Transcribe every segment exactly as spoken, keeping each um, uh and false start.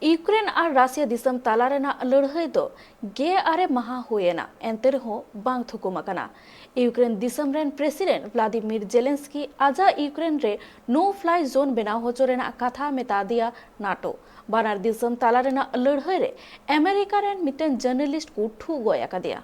Ukraine ᱟᱨ Russia ᱫᱤᱥᱚᱢ ᱛᱟᱞᱟ ᱨᱮᱱᱟᱜ ᱞᱟᱹᱲᱦᱟᱹᱭ ᱫᱚ ᱜᱮᱞ ᱟᱨᱮ ᱢᱟᱦᱟ ᱦᱩᱭ ᱮᱱᱟ, ᱮᱱᱛᱮ ᱨᱮᱦᱚᱸ ᱵᱟᱝ ᱛᱷᱩᱠᱩᱢ ᱟᱠᱟᱱᱟ᱾ ᱤᱭᱩᱠᱨᱮᱱ ᱫᱤᱥᱚᱢ ᱨᱮᱱ ᱯᱨᱮᱥᱤᱰᱮᱱᱴ ᱵᱷᱞᱟᱫᱤᱢᱤᱨ ᱡᱮᱞᱮᱱᱥᱠᱤ ᱟᱡᱟᱜ ᱤᱭᱩᱠᱨᱮᱱ ᱨᱮ ᱱᱳ ᱯᱷᱞᱟᱭ ᱡᱳᱱ ᱵᱮᱱᱟᱣ ᱦᱚᱪᱚ ᱨᱮᱱᱟᱜ ᱠᱟᱛᱷᱟ ᱢᱮᱛᱟ ᱫᱮᱭᱟ ᱱᱟᱴᱳ᱾ ᱵᱟᱱᱟᱨ ᱫᱤᱥᱚᱢ ᱛᱟᱞᱟ ᱨᱮᱱᱟᱜ ᱞᱟᱹᱲᱦᱟᱹᱭ ᱨᱮ ᱟᱢᱮᱨᱤᱠᱟ ᱨᱮᱱ ᱢᱤᱫᱴᱮᱱ ᱡᱟᱨᱱᱟᱞᱤᱥᱴ ᱠᱚ ᱴᱷᱩ ᱜᱚᱡ ᱟᱠᱟᱫᱮᱭᱟ᱾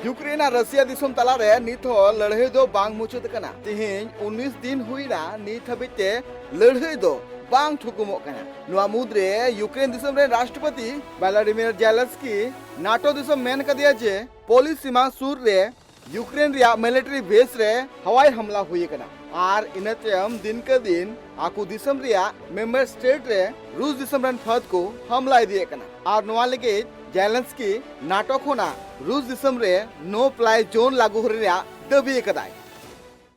ᱤᱭᱩᱠᱨᱮᱱ ᱟᱨ ᱨᱟᱥᱤᱭᱟ ᱫᱤᱥᱚᱢ ᱛᱟᱞᱟᱨᱮ ᱱᱤᱛ ᱦᱚᱸ ᱞᱟᱹᱲᱦᱟᱹᱭ ᱫᱚ ᱵᱟᱝ ᱢᱩᱪᱟᱹᱫ ᱟᱠᱟᱱᱟ᱾ ᱛᱮᱦᱮᱧ ᱩᱱᱤᱥ ᱫᱤᱱ ᱦᱩᱭᱱᱟ, ᱱᱤᱛ ᱦᱟᱹᱵᱤᱡ ᱛᱮ ᱞᱟᱹᱲᱦᱟᱹᱭ ᱫᱚ ᱵᱟᱝ ᱛᱷᱩᱠᱩᱢᱚᱜ ᱠᱟᱱᱟ᱾ ᱱᱚᱣᱟ ᱢᱩᱫᱽᱨᱮ ᱤᱭᱩᱠᱨᱮᱱ ᱫᱤᱥᱚᱢ ᱨᱮᱱ ᱨᱟᱥᱴᱨᱚᱯᱚᱛᱤ ᱵᱷᱞᱟᱫᱤᱢᱤᱨ ᱡᱮᱞᱮᱱᱥᱠᱤ ᱱᱟᱴᱳ ᱫᱤᱥᱚᱢ ᱢᱮᱱ ᱠᱟᱫᱮᱭᱟ ᱡᱮ ᱯᱚᱞᱤᱥ ᱥᱤᱢᱟ ᱥᱩᱨ ᱨᱮ ᱤᱭᱩᱠᱨᱮᱱ ᱨᱮᱭᱟᱜ ᱢᱤᱞᱤᱴᱟᱨᱤ ᱵᱮᱥ ᱨᱮ ᱦᱟᱣᱟᱭ ᱦᱟᱢᱞᱟ ᱦᱩᱭ ᱟᱠᱟᱱᱟ᱾ ᱟᱨ ᱤᱱᱟᱹ ᱛᱟᱭᱚᱢ ᱫᱤᱱ ᱠᱮ ᱫᱤᱱ ᱟᱠᱚ ᱫᱤᱥᱚᱢ ᱨᱮᱭᱟᱜ ᱢᱮᱢᱵᱟᱨ ᱥᱴᱮᱴ ᱨᱮ ᱨᱩᱥ ᱫᱤᱥᱚᱢ ᱨᱮᱱ ᱯᱷᱟᱹᱫ ᱠᱚ ᱦᱟᱢᱞᱟ ᱤᱫᱤᱭᱮᱫ ᱠᱟᱱᱟ᱾ ᱟᱨ ᱱᱚᱣᱟ ᱞᱟᱹᱜᱤᱫ ᱡᱮᱞᱮᱱᱥᱠᱤ ᱱᱟᱴᱳ ᱠᱷᱚᱱᱟᱜ ᱨᱩᱥ ᱫᱤᱥᱚᱢ ᱨᱮ ᱱᱳ ᱯᱞᱟᱭ ᱡᱳᱱ ᱞᱟᱹᱜᱩ ᱨᱮᱭᱟᱜ ᱫᱟᱹᱵᱤ ᱟᱠᱟᱫᱟᱭ᱾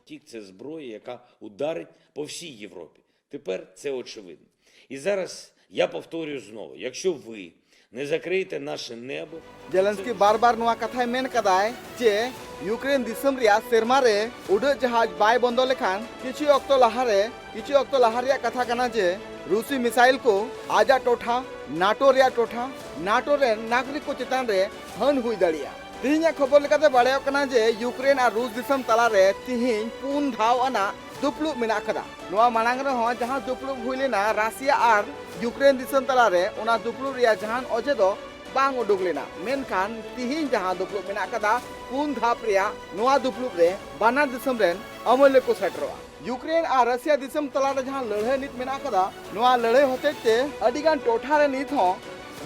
Тік — це зброя, яка ударить по всій Європі. Тепер це очевидно. І зараз я повторюю знову: якщо ви не закриєте наше небо, ᱡᱮᱞᱮᱱᱥᱠᱤ ᱵᱟᱨ ᱵᱟᱨ ᱱᱚᱣᱟ ᱠᱟᱛᱷᱟᱭ ᱢᱮᱱ ᱠᱟᱫᱟᱭ ᱡᱮ ᱤᱭᱩᱠᱨᱮᱱ ᱫᱤᱥᱚᱢ ᱨᱮᱭᱟᱜ ᱥᱮᱨᱢᱟ ᱨᱮ ᱩᱰᱟᱹᱜ ᱡᱟᱦᱟᱡᱽ ᱵᱟᱭ ᱵᱚᱱᱫᱚ ᱞᱮᱠᱷᱟᱱ ᱠᱤᱪᱷᱩ ᱚᱠᱛᱚ ᱞᱟᱦᱟᱨᱮ ᱠᱤᱪᱷᱩ ᱚᱠᱛᱚ ᱞᱟᱦᱟ ᱨᱮᱭᱟᱜ ᱠᱟᱛᱷᱟ ᱠᱟᱱᱟ ᱡᱮ ᱨᱩᱥᱤ ᱢᱤᱥᱟᱭᱤᱞ ᱠᱚ ᱟᱡᱟᱜ ᱴᱚᱴᱷᱟ, ᱱᱟᱴᱳ ᱨᱮᱭᱟᱜ ᱴᱚᱴᱷᱟ, ᱱᱟᱴᱳ ᱨᱮᱱ ᱱᱟᱜᱚᱨᱤᱠ ᱠᱚ ᱪᱮᱛᱟᱱ ᱨᱮ ᱦᱟᱹᱱ ᱦᱩᱭ ᱫᱟᱲᱮᱭᱟᱜᱼᱟ᱾ ᱛᱮᱦᱮᱧᱟᱜ ᱠᱷᱚᱵᱚᱨ ᱞᱮᱠᱟᱛᱮ ᱵᱟᱲᱟᱭᱚᱜ ᱠᱟᱱᱟ ᱡᱮ ᱤᱭᱩᱠᱨᱮᱱ ᱟᱨ ᱨᱩᱥ ᱫᱤᱥᱚᱢ ᱛᱟᱞᱟᱨᱮ ᱛᱮᱦᱮᱧ ᱯᱩᱱ ᱫᱷᱟᱣ ᱟᱱᱟᱜ ᱫᱩᱯᱲᱩᱵ ᱢᱮᱱᱟᱜ ᱟᱠᱟᱫᱟ᱾ ᱱᱚᱣᱟ ᱢᱟᱲᱟᱝ ᱨᱮᱦᱚᱸ ᱡᱟᱦᱟᱸ ᱫᱩᱯᱲᱩᱵ ᱦᱩᱭ ᱞᱮᱱᱟ ᱨᱟᱥᱤᱭᱟ ᱟᱨ ᱤᱭᱩᱠᱨᱮᱱ ᱫᱤᱥᱚᱢ ᱛᱟᱞᱟᱨᱮ, ᱚᱱᱟ ᱫᱩᱯᱲᱩᱵ ᱨᱮᱭᱟᱜ ᱡᱟᱦᱟᱱ ᱚᱡᱮ ᱫᱚ ᱵᱟᱝ ᱩᱰᱩᱠ ᱞᱮᱱᱟ᱾ ᱢᱮᱱᱠᱷᱟᱱ ᱛᱤᱦᱤᱧ ᱡᱟᱦᱟᱸ ᱫᱩᱯᱲᱩᱵ ᱢᱮᱱᱟᱜ ᱟᱠᱟᱫᱟ, ᱯᱩᱱ ᱫᱷᱟᱯ ᱨᱮᱭᱟᱜ ᱱᱚᱣᱟ ᱫᱩᱯᱲᱩᱵ ᱨᱮ ᱵᱟᱱᱟᱨ ᱫᱤᱥᱚᱢ ᱨᱮᱱ ᱟᱹᱢᱟᱹᱞᱤᱭᱟᱹ ᱠᱚ ᱥᱮᱴᱮᱨᱚᱜᱼᱟ᱾ ᱤᱭᱩᱠᱨᱮᱱ ᱟᱨ ᱨᱟᱥᱤᱭᱟ ᱫᱤᱥᱚᱢ ᱛᱟᱞᱟᱨᱮ ᱡᱟᱦᱟᱸ ᱞᱟᱹᱲᱦᱟᱹᱭ ᱱᱤᱛ ᱢᱮᱱᱟᱜ ᱟᱠᱟᱫᱟ, ᱱᱚᱣᱟ ᱞᱟᱹᱲᱦᱟᱹᱭ ᱦᱚᱛᱮᱡ ᱛᱮ ᱟᱹᱰᱤᱜᱟᱱ ᱴᱚᱴᱷᱟ ᱨᱮ ᱱᱤᱛ ᱦᱚᱸ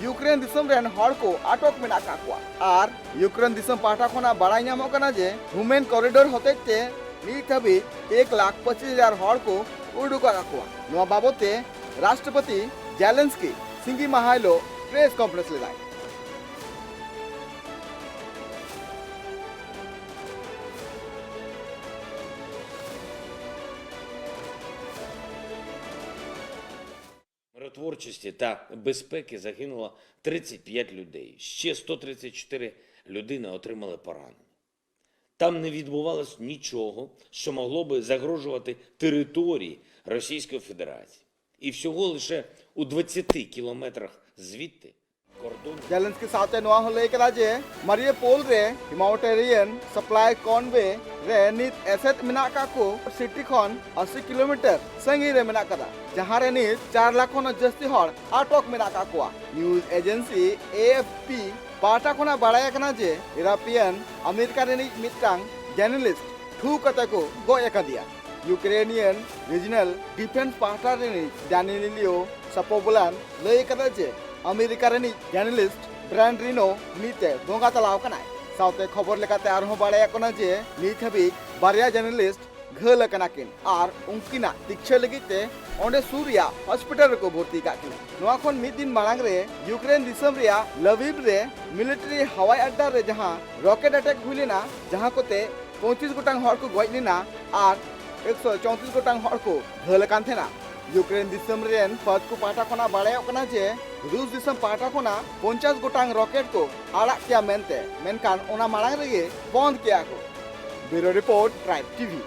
ᱤᱭᱩᱠᱨᱮᱱ ᱫᱤᱥᱚᱢ ᱨᱮᱱ ᱦᱚᱲ ᱠᱚ ᱟᱴᱚᱠ ᱢᱮᱱᱟᱜ ᱟᱠᱟᱫ ᱠᱚᱣᱟ᱾ ᱟᱨ ᱤᱭᱩᱠᱨᱮᱱ ᱫᱤᱥᱚᱢ ᱯᱟᱦᱴᱟ ᱠᱷᱚᱱᱟᱜ ᱵᱟᱲᱟᱭ ᱧᱟᱢᱚᱜ ᱠᱟᱱᱟ ᱡᱮ ᱦᱩᱢᱮᱱ ᱠᱚᱨᱤᱰᱚᱨ ᱦᱚᱛᱮᱡ ᱛᱮ ᱱᱤᱛ ᱦᱟᱹᱵᱤᱡ ᱮᱠ ᱞᱟᱠᱷ ᱯᱚᱸᱪᱤᱥ ᱦᱟᱡᱟᱨ ᱦᱚᱲ ᱠᱚ ᱩᱰᱩᱠ ᱟᱠᱟᱫ ᱠᱚᱣᱟ᱾ ᱱᱚᱣᱟ ᱵᱟᱵᱚᱛ ᱛᱮ ᱨᱟᱥᱴᱨᱚᱯᱚᱛᱤ ᱡᱮᱞᱮᱱᱥᱠᱤ ᱥᱤᱸᱜᱤ ᱢᱟᱦᱟ ᱦᱤᱞᱳᱜ ᱯᱨᱮᱥ ᱠᱚᱱᱯᱷᱟᱨᱮᱱᱥ ᱞᱮᱫᱟᱭ᱾ Ми творчості та безпеки загинуло тридцять п'ять людей. Ще сто тридцять чотири людини отримали поранення. Там не відбувалось нічого, що могло би загрожувати території Російської Федерації. І всього лише у двадцяти кілометрах звідти кордон. ᱡᱮᱞᱮᱱᱥᱠᱤ ᱥᱟᱶᱛᱮ ᱱᱚᱣᱟ ᱦᱚᱸ ᱞᱟᱹᱭ ᱠᱟᱫᱟ ᱡᱮ ᱢᱟᱨᱤᱭᱩᱯᱳᱞ ᱨᱮ ᱦᱤᱭᱩᱢᱟᱱᱤᱴᱮᱨᱤᱭᱟᱱ ᱥᱟᱯᱞᱟᱭ ᱠᱚᱱᱣᱮ ᱨᱮ ᱱᱤᱛ ᱮᱥᱮᱫ ᱢᱮᱱᱟᱜ ᱟᱠᱟᱫ ᱠᱚ ᱥᱤᱴᱤ ᱠᱷᱚᱱ ᱟᱥᱤ ᱠᱤᱞᱳᱢᱤᱴᱟᱨ ᱥᱟᱺᱜᱤᱧ ᱨᱮ ᱢᱮᱱᱟᱜ ᱟᱠᱟᱫᱟ, ᱡᱟᱦᱟᱸ ᱨᱮ ᱱᱤᱛ ᱪᱟᱨ ᱞᱟᱠᱷ ᱠᱷᱚᱱ ᱦᱚᱸ ᱡᱟᱹᱥᱛᱤ ᱦᱚᱲ ᱟᱴᱚᱠ ᱢᱮᱱᱟᱜ ᱟᱠᱟᱫ ᱠᱚᱣᱟ᱾ ᱱᱤᱭᱩᱡᱽ ᱮᱡᱮᱱᱥᱤ ᱮ ᱮᱯᱷ ᱯᱤ ᱯᱟᱦᱴᱟ ᱠᱷᱚᱱᱟᱜ ᱵᱟᱲᱟᱭ ᱟᱠᱟᱱᱟ ᱡᱮ ᱤᱨᱟᱯᱤᱭᱟᱱ ᱟᱢᱮᱨᱤᱠᱟ ᱨᱤᱱᱤᱡ ᱢᱤᱫᱴᱟᱝ ᱡᱟᱨᱱᱟᱞᱤᱥᱴ ᱴᱷᱩ ᱠᱟᱛᱮ ᱠᱚ ᱜᱚᱡ ᱟᱠᱟᱫᱮᱭᱟ᱾ ᱭᱩᱠᱨᱮᱱᱤᱭᱟᱱ ᱨᱤᱡᱤᱱᱟᱞ ᱰᱤᱯᱷᱮᱱᱥ ᱯᱟᱦᱴᱟ ᱨᱤᱱᱤᱡ ᱰᱟᱱᱤᱞᱤᱭᱳ ᱥᱟᱯᱳᱵᱳᱞᱟᱱ ᱞᱟᱹᱭ ᱟᱠᱟᱫᱟ ᱡᱮ ᱟᱢᱮᱨᱤᱠᱟ ᱨᱤᱱᱤᱡ ᱡᱟᱨᱱᱟᱞᱤᱥᱴ ᱵᱨᱟᱱᱰ ᱨᱤᱱᱳ ᱱᱤᱛᱮ ᱵᱚᱸᱜᱟ ᱛᱟᱞᱟᱣ ᱟᱠᱟᱱᱟᱭ᱾ ᱥᱟᱶᱛᱮ ᱠᱷᱚᱵᱚᱨ ᱞᱮᱠᱟᱛᱮ ᱟᱨᱦᱚᱸ ᱵᱟᱲᱟᱭᱚᱜ ᱠᱟᱱᱟ ᱡᱮ ᱱᱤᱛ ᱦᱟᱹᱵᱤᱡ ᱵᱟᱨᱭᱟ ᱡᱟᱨᱱᱟᱞᱤᱥᱴ ᱜᱷᱟᱹᱞ ᱟᱠᱟᱱᱟ ᱠᱤᱱ ᱟᱨ ᱩᱱᱠᱤᱱᱟᱜ ᱛᱤᱠᱪᱷᱟᱹ ᱞᱟᱹᱜᱤᱫ ᱛᱮ ᱚᱸᱰᱮ ᱥᱩᱨ ᱨᱮᱭᱟᱜ ᱦᱚᱥᱯᱤᱴᱟᱞ ᱨᱮᱠᱚ ᱵᱷᱚᱨᱛᱤ ᱟᱠᱟᱫ ᱠᱤᱱᱟ᱾ ᱱᱚᱣᱟ ᱠᱷᱚᱱ ᱢᱤᱫ ᱫᱤᱱ ᱢᱟᱲᱟᱝ ᱨᱮ ᱭᱩᱠᱨᱮᱱ ᱫᱤᱥᱚᱢ ᱨᱮᱭᱟᱜ ᱞᱟᱵᱤᱵ ᱨᱮ ᱢᱤᱞᱤᱴᱟᱨᱤ ᱦᱟᱣᱟᱭ ᱟᱰᱰᱟ ᱨᱮ ᱡᱟᱦᱟᱸ ᱨᱚᱠᱮᱴ ᱮᱴᱮᱠ ᱦᱩᱭ ᱞᱮᱱᱟ, ᱡᱟᱦᱟᱸ ᱠᱚᱛᱮ ᱯᱚᱸᱭᱛᱨᱤᱥ ᱜᱚᱴᱟᱝ ᱦᱚᱲ ᱠᱚ ᱜᱚᱡ ᱞᱮᱱᱟ ᱟᱨ ᱮᱠᱥᱚ ᱪᱳᱭᱛᱨᱤᱥ ᱜᱚᱴᱟᱝ ᱦᱚᱲ ᱠᱚ ᱜᱷᱟᱹᱞ ᱟᱠᱟᱱ ᱛᱟᱦᱮᱱᱟ᱾ ᱭᱩᱠᱨᱮᱱ ᱫᱤᱥᱚᱢ ᱨᱮᱱ ᱯᱷᱟᱹᱫ ᱠᱚ ᱯᱟᱦᱴᱟ ᱠᱷᱚᱱᱟᱜ ᱵᱟᱲᱟᱭᱚᱜ ᱠᱟᱱᱟ ᱡᱮ ᱨᱩᱥ ᱫᱤᱥᱚᱢ ᱯᱟᱦᱴᱟ ᱠᱷᱚᱱᱟᱜ ᱯᱚᱧᱪᱟᱥ ᱜᱚᱴᱟᱝ ᱨᱚᱠᱮᱴ ᱠᱚ ᱟᱲᱟᱜ ᱠᱮᱭᱟ ᱢᱮᱱᱛᱮ, ᱢᱮᱱᱠᱷᱟᱱ ᱚᱱᱟ ᱢᱟᱲᱟᱝ ᱨᱮᱜᱮ ᱵᱚᱱᱫ ᱠᱮᱭᱟ ᱠᱚ᱾ ᱵᱤᱭᱩᱨᱳ ᱨᱤᱯᱳᱨᱴ, ᱴᱨᱟᱭᱤᱵᱽ ᱴᱤᱵᱷᱤ᱾